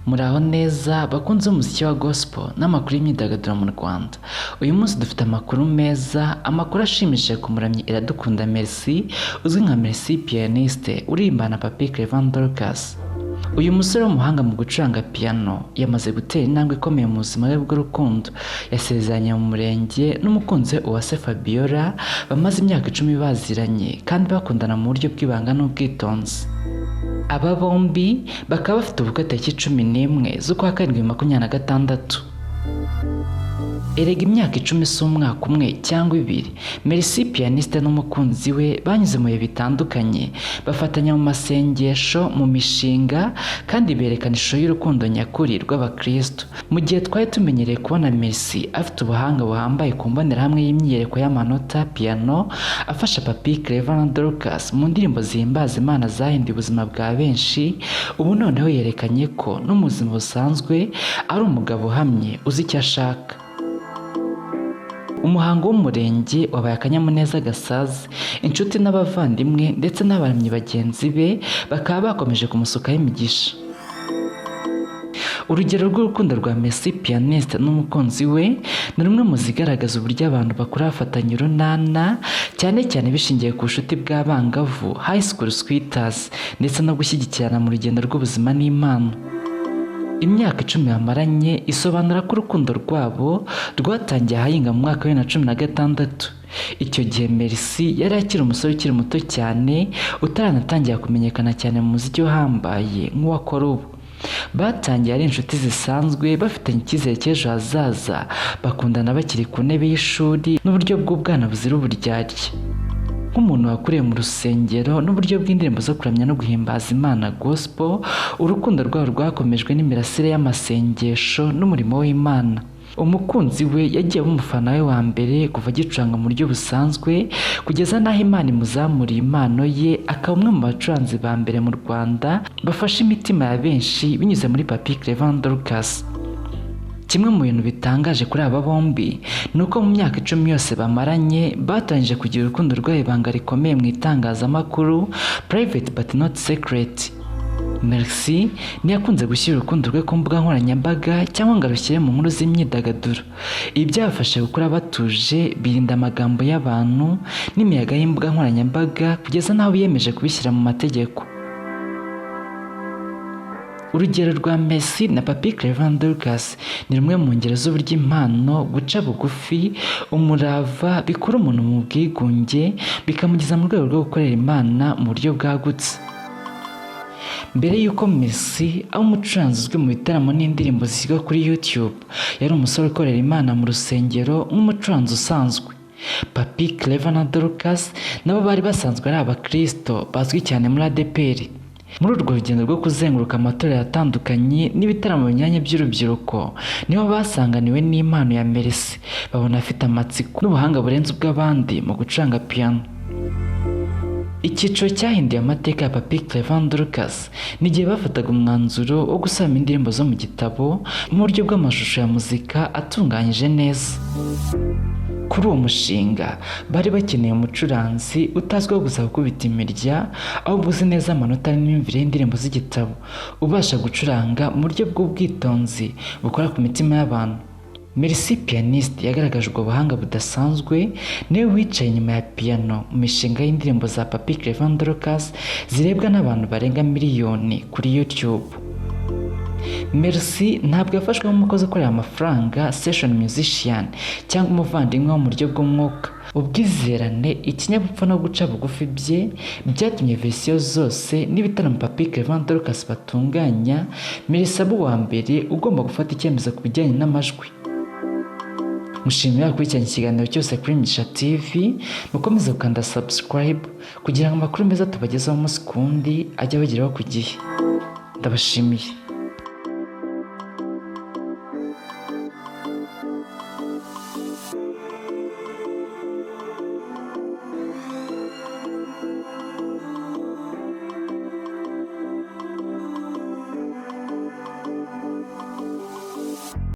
Muraho neza bakunzi b'umuziki wa gospel n'amakuru y'imyidagaduro mu Rwanda. Uyu munsi dufite amakuru meza, amakuru ashimishije ku muramyi Iradukunda Merci uzwi nka Merci Pianiste uririmbana na Papi Clever Dorcas. Uyu musore w'umuhanga mu gucuranga piano yamaze gutera intambwe ikomeye mu buzima bwe bw'urukundo. Yasezeranye mu murenge n'umukunzi we Uwase Fabiola bamaze imyaka 10 baziranye kandi bakundana mu buryo bw'ibanga n'ubwitonzi. Aba bombi bakaba bafite ubukwe tariki 11 z'ukwa karindwi 2026. Erega imyaka 10 si umwaka umwe cyangwa ibiri. Merci Pianiste n'umukunzi we banyuze mu bihe bitandukanye, bafatanya mu masengesho, mu mishinga, kandi berekana ishusho y'urukundo nyakuri rw'abakristo. Mu gihe twari tumenyereye kubona Merci afite ubuhanga buhambaye ku mbonerahamwe y'imyiyereko y'amanota piano, afasha Papi Clever na Dorcas mu ndirimbo zihimbaza Imana zahinduye ubuzima bwa benshi, ubu noneho yerekanye ko no mu buzima busanzwe ari umugabo uhamye uzi icyo ashaka. Umuhango w'umurenge wabaye akanyamuneza gasaze, inshuti n'abavandimwe ndetse n'abaramyi bagenzi be bakaba bakomeje kumusukaho imigisha. Urugero rw'urukundo rwa Merci Pianiste n'umukunzi we ni rumwe mu zigaragaza uburyo abantu bakura bafatanya urunana, cyane cyane bishingiye ku bucuti bw'abangavu, high school sweethearts, ndetse no gushyigikirana mu rugendo rw'ubuzima n'impano. Imyaka 10 bamaranye isobanura ko urukundo rwabo rwatangiye ahahinga mu mwaka wa 2016. Icyo gihe Merci yari akiri umusore ukiri muto cyane, utaranatangira kumenyekana cyane mu muziki uhambaye nk'uwo akora ubu. Batangiye ari inshuti zisanzwe, bafitanye icyizere cy'ejo hazaza, bakundana bakiri ku ntebe y'ishuri n'uburyo bw'ubwana buzira uburyarya. Nk'umuntu wakuriye mu rusengero n'uburyo bw'indirimbo zo kuramya no guhimbaza Imana, gospel, urukundo rwabo rwakomejwe n'imirasire y'amasengesho n'umurimo w'Imana. Umukunzi we yagiye aba umufana we wa mbere kuva agicuranga mu buryo busanzwe, kugeza n'aho Imana imuzamuriye impano ye, akaba umwe mu bacuranzi ba mbere mu Rwanda bafashe imitima ya benshi binyuze muri Papi Clever Dorcas. Kimwe mu bintu bitangaje kuri aba bombi ni uko mu myaka 10 yose bamaranye batangije kugira urukundo rwabo ibanga rikomeye mu itangazamakuru, private but not secret. Merci ntiyakunze gushyira urukundo rwe ku mbuga nkoranyambaga cyangwa ngo arushyire mu nkuru z'imyidagaduro. Ibi byabafasha gukura batuje, birinda amagambo y'abantu n'imiyaga y'imbuga nkoranyambaga, kugeza n'aho biyemeje kubishyira mu mategeko. Urugero rwa Merci na Papi Clever Dorcas ni rumwe mu ngero z'uburyo impano, guca bugufi, umurava bikura umuntu mu bwigunge bikamugeza mu rwego rwo gukorera Imana mu buryo bwagutse. Mbere y'uko Merci aba umucuranzi uzwi mu bitaramo n'indirimbo zishyirwa kuri YouTube, yari umusore ukorera Imana mu rusengero nk'umucuranzi usanzwe. Papi Clever na Dorcas nabo bari basanzwe ari abakristo bazwi cyane muri ADEPR. Muri urwo rugendo rwo kuzenguruka amatorero atandukanye n'ibitaramo binyuranye by'urubyiruko, niho basanganiwe n'impano ya Merci, babona afite amatsiko n'ubuhanga burenze ubw'abandi mu gucuranga piano. Icyiciro cyahinduye amateka ya Papi Clever Dorcas ni igihe bafataga umwanzuro wo gusubiramo indirimbo zo mu gitabo mu buryo bw'amashusho ya muzika atunganyije neza. Kuri uwo mushinga bari bakeneye umucuranzi utazwiho gusa gukubita imirya, ahubwo uzi neza amanota n'imyumvire y'indirimbo z'igitabo, ubasha gucuranga mu buryo bw'ubwitonzi bukora ku mitima y'abantu. Merci Pianiste yagaragaje ubwo buhanga budasanzwe, niwe wicaye inyuma ya piano mu mishinga y'indirimbo za Papi Clever Dorcas zirebwa n'abantu barenga miliyoni kuri YouTube. Merci ntabwo yafashwe nk'umukozi ukorera amafaranga, session musician, cyangwa umuvandimwe wo mu buryo bw'umwuka. Ubwizerane, ikinyabupfura no guca bugufi bye byatumye version zose n'ibitaramo Papi Clever Dorcas batunganya, Merci aba uwa mbere ugomba gufata icyemezo ku bijyanye n'amajwi. Mushimira gukurikirana ikiganiro cyose kuri Migisha TV, mukomeze gukanda subscribe kugira ngo amakuru meza tubagezaho umunsi ku wundi ajye abageraho ku gihe. Ndabashimiye.